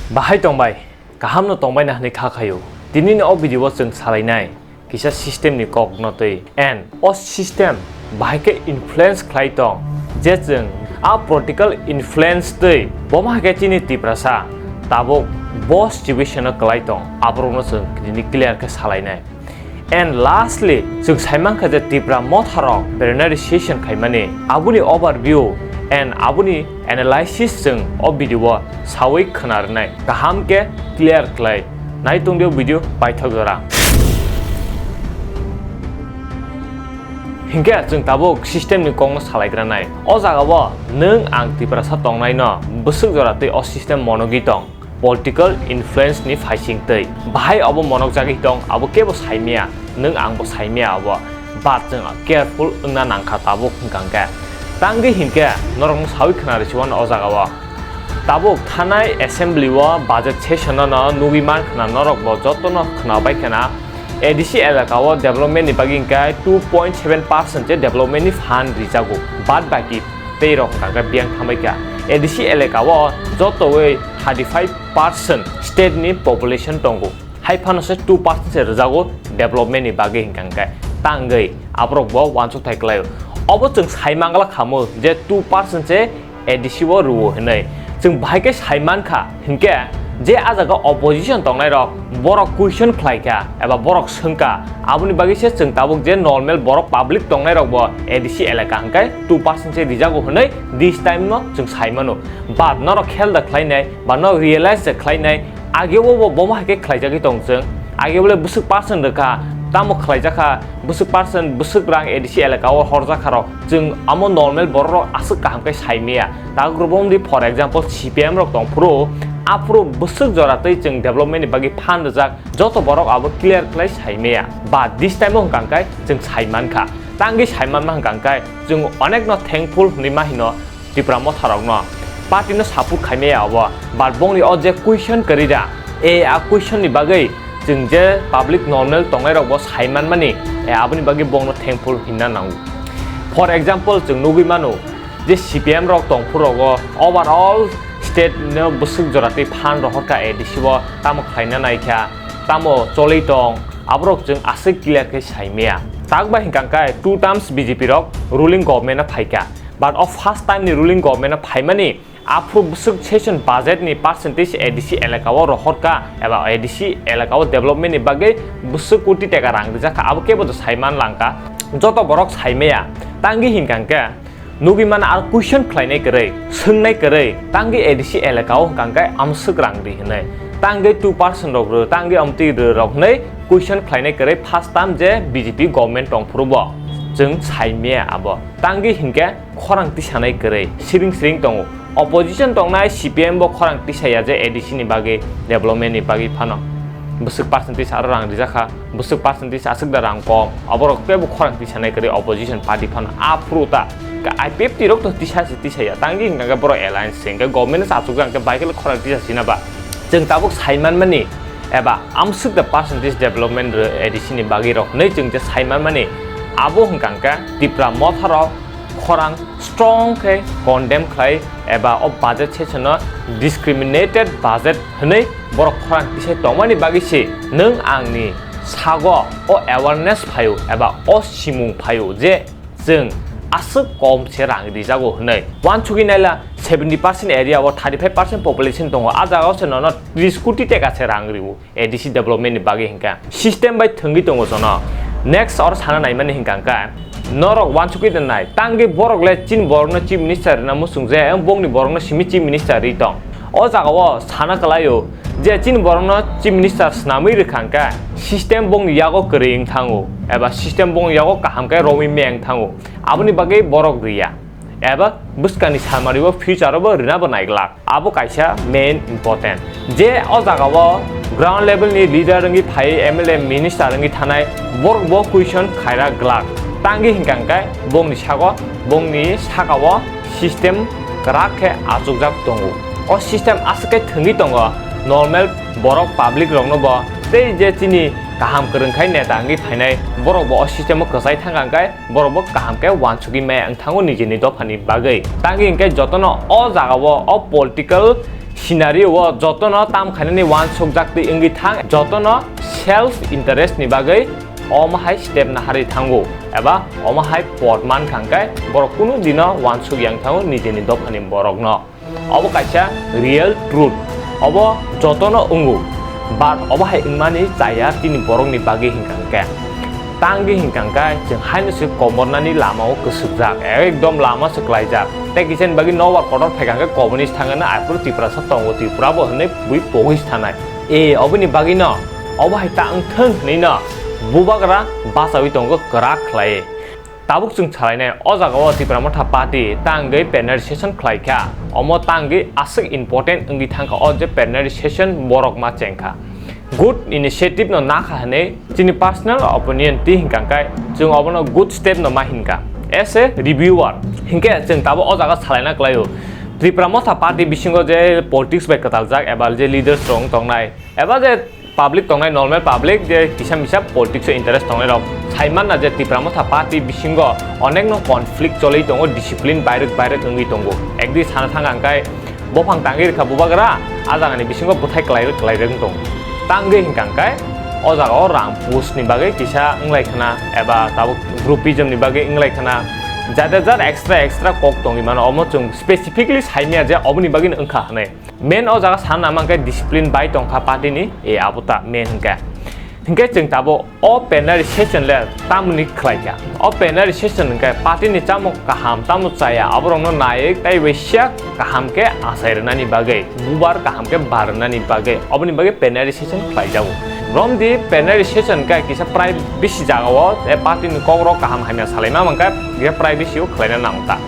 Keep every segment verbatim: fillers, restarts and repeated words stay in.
Bahai tongbai, kaham no tongbai na hinwi kha khaio. Tini ni o video o chwng salainai kisa system ni kok no twi. And o system bahai khe influence khlai tong je chwng a political influence twi bomo hai khe chini Tiprasa tabuk bo situation o kwlai tong, aborok no chwng tini clear khe salainai. And lastly, chwng saimankha je Tipra Motha rok plenary session khaimani, aboni overview and aboni analysis chwng o video o sawi khna rwnai. Kaham khe clear khlai nai tongdi o video paithak jora. Hinkhe chwng tabuk system ni kokno salaigranai. O jagao nwng ang Tiprasa tongnaino bwswk jora twi o system monogwi tong. Political influence ni phaising twi. Bahai obo monokjagwi tong, abo kebo saimaya, nwng angbo saimaya obo. But chwng careful wngna nangkha tabuk hwnkha hwnkhe. Tangwi hinkhe norokno sawi khna rwsiwano o jagao. Tabuk thanai assembly o budget session no nugwi mankhna norokbo jotono khnabai khna A D C elaka o development ni bagwi hinkhe two point seven percent se development ni fund rijago. Bad baki tei rok hwnkha khe biyang thambai kha. A D C elaka o jotowi thirty five percent state ni population tongo. Hai phano se two percent se rwjago development ni bagwi hwnkha khe. Tangwi aborok bo uansuk thai kwlaio. Obo chwng sai mangla khamu je two percent se A D C o rwo hinwi. Chwng bahai khe sai mankha hinkhe je a jaga opposition tongnai rok borok question khlai kha eba borok swng kha, aboni bagwi se chwng tabuk je normal borok public tongnai rok bo A D C elaka hwnkhe two percent se rijago hinwi this time no chwng sai mano. But norok khel da khlainai ba norok realize da khlainai, age o bo bomo hai khe khlaijagwi tong chwng, age bole bwswk percent rwkha, tamo khlaijakha, bwswk percent bwswk rang A D C elaka o horjakha rok, chwng amo normal borok rok aswk kaham khe saimaya. Tagrubom di, for example, C P M rok tong phuru, aphuru bwswk jora twi chwng development ni bagwi fund rwjak, joto borok abo clear khlai saimaya. But this time o hwnkha hwnkhe chwng sai mankha. Tangwi sai manma hwnkha hwnkhe chwng onek no thankful hinwi ma hino Tipra Motha rokno. Party no support khaimaya obo. But bongni o je question kwrwi da, e a question ni bagwi chwng je public normal tongnai rok bo sai manmani, e aboni bagwi bongno thankful hinna nango. For example, chwng nugwi mano, je C P M rok tong phuru rogo overall state no bwswk jora twi fund rohorkha A D C o, tamo khlaina naikha, tamo choli tong, aborok chwng aswk clear khe saimaya. Tak bai hwnkha khe two terms B J P rok ruling government o phaikha, but o first time ni ruling government o phaimani aphuru bwswk session budget ni percentage A D C elaka o rohorkha eba A D C elaka o development ni bagwi bwswk koti taka rang rijakha, abo kebo to saiman langkha, joto borok saimaya. Tangwi hwnkha khe nugwi mano, aro question khlainai kwrwi, swngnai kwrwi, tangwi A D C elaka o hwnkha khe amswk rang ri hinwi, tangwi two percent rok rw, tangwi amtwi rw rok hinwi question khlainai kwrwi first term je B J P government tong phuru bo chwng saimaya abo. Tangwi hinkhe khorang tisanai kwrwi siring siring tongo. Opposition tongnai C P M bo khorang tisaya je A D C ni bagwi, development ni bagwi phano bwswk percentage aro rang rijakha, bwswk percentage aswk da rang kom, aborok teibo khorang tisanai kwrwi opposition party phano. Aphuru ta ka I P F T rok to tisa se tisaya, tangwi hwnkha khe borok alliance se hwnkhe government no achukjak hwnkhe bai khe khorang tisa sina ba. Chwng tabuk sai manmani eba amswk da percentage development rw A D C ni bagwi rok hinwi chwng je sai manmani, abo hwnkha hwnkhe Tipra Motha rok khorang strong khe condemn khlai eba o budget session no discriminated budget hinwi borok khorang tisai tongmani bagwi se nwng angni sago o awareness phaio eba o simung phaio je chwng aswk kom se rang rijago hinwi. Uansugwi naila seventy percent area o thirty five percent population tongo, a jaga o se nono tris koti taka se rang rio. A D C development ni bagwi hwnkha system bai thwngwi tongo jono. Next oro sana naimani hwnkha hwnkha norok uansukwi nai, tangwi borok le chini borokno chief minister rwna muchung je, ang bongni borokno simi chief minister ri tong. O jagao sana kwlaio je chini borokno chief minister swnamwi rwkha hwnkha system bongni yago kwrwi wng thango eba system bongni yago kaham khe romwi me wng thango, aboni bagwi borok riya. Eba bwskangni salmari o future o bo rina bo naiglak. Abo kaisa main important. Je o jaga o ground level ni leader wngwi phai, M L A, minister wngwi thanai, borok bo question khaira glak. Tangwi hwnkha hwnkhe bongni sago, bongni saka o system kwrak khe achukjak tongo. O system aswk khe thwngwi tongo, normal borok public rokno bo tei je chini kaham kwrwng khai neta wngwi phainai borok bo o system o kwchai thangkha hwnkhe borok bo kaham khe uansugwi maya wng thango nijini dophani bagwi. Tangwi hwnkhe jotono o jagao o political Scenario o jotono tam khainani uansukjak twi wngwi thang, jotono self interest ni bagwi omo hai step naharwi thango, eba omo hai pot mankha hwnkhe borok kunu dino uansuk yang thango nijeni dophani borokno. Obo kaisa real truth. Obo jotono wngo. But obo hai wngmani chaya chini borokni bagwi hinkha hwnkhe. Tangwi hinkha hwnkhe chwng haino se komornani lama o kwswkjak, ekdom lama se kwlaijak. Tei kisa ni bagwi nobar kotor phaikha hwnkhe communist thangna aphuru Tiprasa tongo, Tripura bo hwnwi bui pogwi thanai. E, oboni bagwino obo hai ta wngthwng hwnwino bubagra bachawi tongo kwrak khlai. Tabuk chwng salainai, o jaga o Tipra Motha Party tangwi plenary session khlai kha. Omo tangwi aswk important wngwi thang kha o je plenary session borok ma cheng kha. Good initiative no nakha hwnwi chini personal opinion twi hinkha hwnkhe chwng obono good step no ma hinkha. As a reviewer hinkhe chwng tabuk o jaga salaina kwlaio. Tipra Motha Party bisingo je politics bai kwtaljak eba je leaders rok wng tongnai, eba je public tongnai, normal public je kisa misa politics o interest tongnai rok sai manna je Tipra Motha Party bisingo onekno conflict choli tongo, discipline bairwk bairwk wngwi tongo. Ekdi sana thang ang kai bophang tangwi rwkha bubagra, a jagani bisingo bwthai kwlairwk kwlairwk wng tongo. Tangwi hinkha ang kai o jaga o rang post ni bagwi kisa wnglai khna eba tabuk groupism ni bagwi wnglai khna, jate jat extra extra kok tongwi mano, omo chwng specifically saimaya je oboni bagwi wngkha hwnwi. Main o jaga sana nang khe discipline bai tongkha party ni, e abo ta main hwnkhe. Hwnkhe chwng tabuk o plenary session le tamoni khlai kha? O plenary session hwnkhe party ni chamung kaham tamo chaya aborokno naiwi tei waisa kaham khe achai rwnani bagwi, bubar kaham khe bar rwnani bagwi, oboni bagwi plenary session khlai jago. Romdi plenary session hwnkhe kisa privacy jaga o, e party ni kok rok kaham hamya salaima mankhe kisa privacy o khlaina nang ta.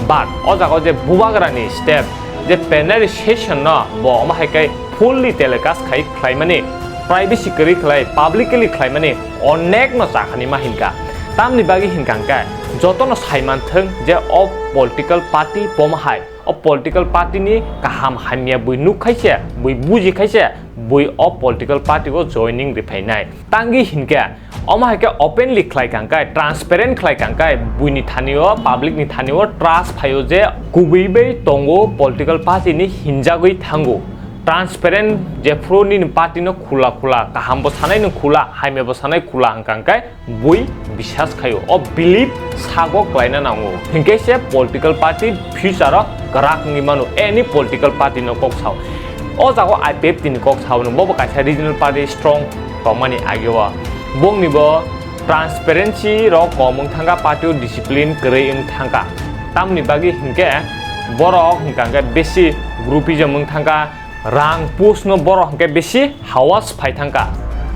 But o jaga o je bubagra ni step, je plenary session no bo omo hai khe fully telecast khai khlaimani, privacy kwrwi khlai publicly khlaimani onekno chakhani ma hinkha. Tamni bagwi hinkha hwnkhe jotono saimanthwng je o political party bomo hai, o political party ni kaham hamya bui nuk khaise, bui buji khaise, bui o political party o joining rwphainai. Tangwi hinkhe omo hai khe openly khlai kha hwnkhe, transparent khlai kha hwnkhe, buini thani o, public ni thani o trust phaio je kubui bai tongo political party ni hinjagwi thango. Transparent jephru nini party no khula khula, kaham bo sanai no khula, hamya bo sanai khula hwnkha hwnkhe bui bisas khaio. O belief sago klaina nango. Hinkhe se political party future o kwrak wngwi mano, any political party no kok sao. O jaga o I P F T ni kok sao no, bobo kaisa regional party strong tongmani age o. Bongni bo transparency rok kom wng thangkha, party o discipline kwrwi wng thangkha. Tamni bagwi hinkhe borok hwnkha hwnkhe besi groupism wng thangkha, rang post no borok hwnkhe besi hawas phai thangkha.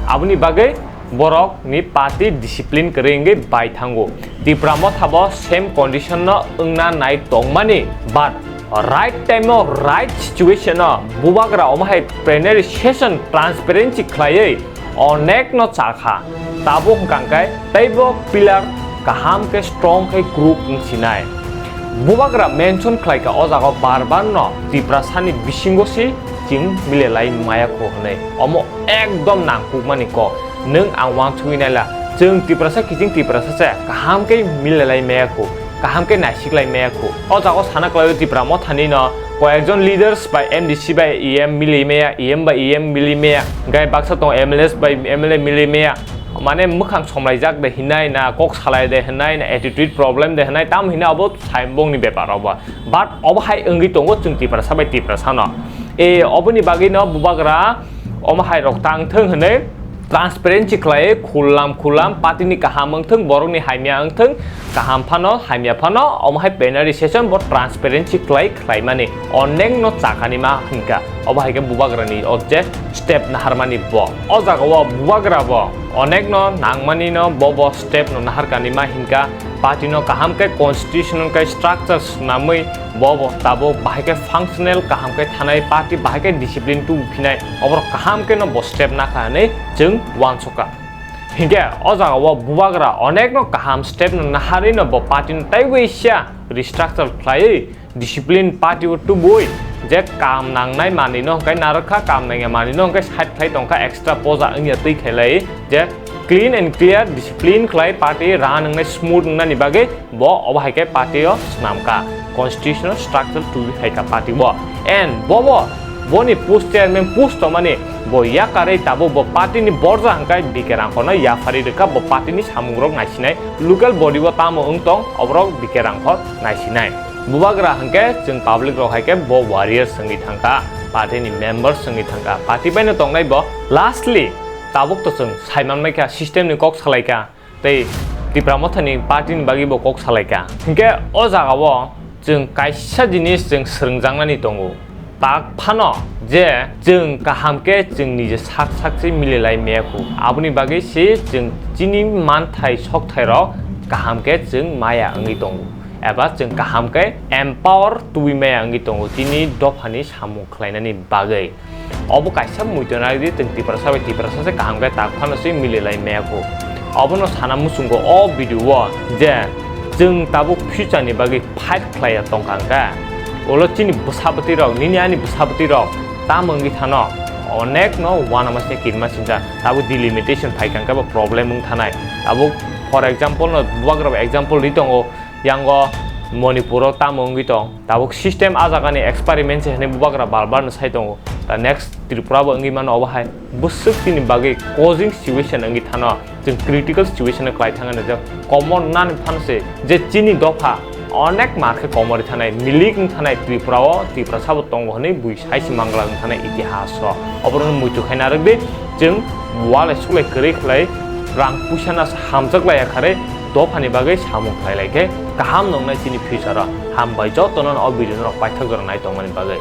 Aboni bagwi borok ni party discipline kwrwi wngwi bai thango. Tipra Motha bo same condition no wngna nai tongmani, but right time o, right situation o bubagra omo hai plenary session transparency khlaiwi onek no cha kha. Tabuk hwnkha hwnkhe teibo pillar kaham khe strong khe group wng sinai. Bubagra mention khlai kha o jaga o bar bar no, Tiprasa ni bisingo si chwng milelai maya kho hwnwi. Omo ekdom nangkukmani kok. Nwng ang uansugwi naila, chwng Tiprasa kiching Tiprasa se kaham khe milelai maya kho, kaham khe naisiklai maya kho. O jaga o sana kwlaio Tipra Mothani no koyekjon leaders bai M D C bai E M milwi maya, E M bai E M milwi maya, gai baksa tongo M L As bai M L A milwi maya. Mane mwkhang somlaijak de hinai na, kok salai de hinai na, attitude problem de hinai, tamo hinai abo sai bongni bepar obo. But obo hai wngwi tongo chwng Tiprasa bai Tiprasa no. E, oboni bagwi no bubagra omo hai rok tang thung hwnwi transparency khlai khulam khulam party ni kaham wng thung, borok ni hamya wng thung, kaham phano hamya phano omo hai plenary session bo transparency khlai khlaimani onek no chakani ma hinkha. Obo hai khe bubagra ni o je step naharmani bo. O jaga o bubagra bo onek no nangmani no bo bo step no naharkani ma hinkha. Party no kaham khe constitutional khe structure swnamwi bo bo tabuk bahai khe functional kaham khe thanai, party bahai khe discipline tubu phinai, oborok kaham khe no bo step nakha hwnwi chwng uansukha. Hinkhe o jaga o bubagra onek no kaham step no naharwi no bo party no taiwi sia restructure khlaiwi discipline party o tubui je kam nangnai manwi no hwnkhe narwkha, kam nangya manwi no hwnkhe side khlai tongkha, extra poja wngya twi khailai je clean and clear discipline khlai party run wngnai, smooth wngnani bagwi bo obo hai khe party o swnamkha, constitutional structure tubui khaikha party o. And bo bo Boni post chairman post tongmani bo yakarwi tabuk bo party ni borja hwnkhe B K Rangkhor no yapharwi rwkha, bo party ni samungrok naisinai, local body o tamo wng tong oborok B K Rangkhor naisinai. Bubagra hwnkhe chwng public rok hai khe bo warrior swngwi thangkha, party ni member swngwi thangkha, party bai no tongnai bo. Lastly tabuk to chwng saiman maikha, system ni kok salaikha. Tei Tipra Mothani party ni bagwi bo kok salaikha. Hinkhe o jagao chwng kaisa jinis chwng swrwngjaknani tongo. Tak phano je chwng kaham khe chwng nije sak sak se mililai maya khu. Aboni bagwi se chwng chini manthai sokthai rok kaham khe chwng maya wngwi tongo. Eba chwng kaham khe empower tubui maya wngwi tongo chini dophani samung khlainani bagwi. Obo kaisa muitu nai di, chwng Tiprasa bai Tiprasa se kaham khe tak phano se mililai maya khu. Obono sana muchungo o video o je chwng tabuk future ni bagwi fight khlai ya tongkha hwnkhe, ulo chini bwsa bwtwi rok, nini ani bwsa bwtwi rok tamo wngwi thano, onek no uanama se kirima sinja tabuk delimitation phai kha hwnkhe bo problem wng thanai. Tabuk for example no bubagra example ri tongo, yango Manipur o tamo wngwi tong. Tabuk system a jagani experiment se hwnwi bubagra bar bar no sai tongo. Ta next Tripura bo wngwi mano obo hai. Bwswk chini bagwi causing situation wngwi thano, chwng critical situation o klai thangna nijak. Komor nani phan se je chini dopha onek mar khe komori thanai, milik wng thanai Tripura o, Tiprasa bo tongo hwnwi bui sai se mangla wng thanai itihas o. Oborok no muitu khai narwk di, chwng walai suklai kwrwi khlai rang puisa na hamjak lai ya kharwi dophani bagwi samung khlai lai khe kaham nongnai chini future o. Hambai jotono o video no rok paithak jora nai tongmani bagwi.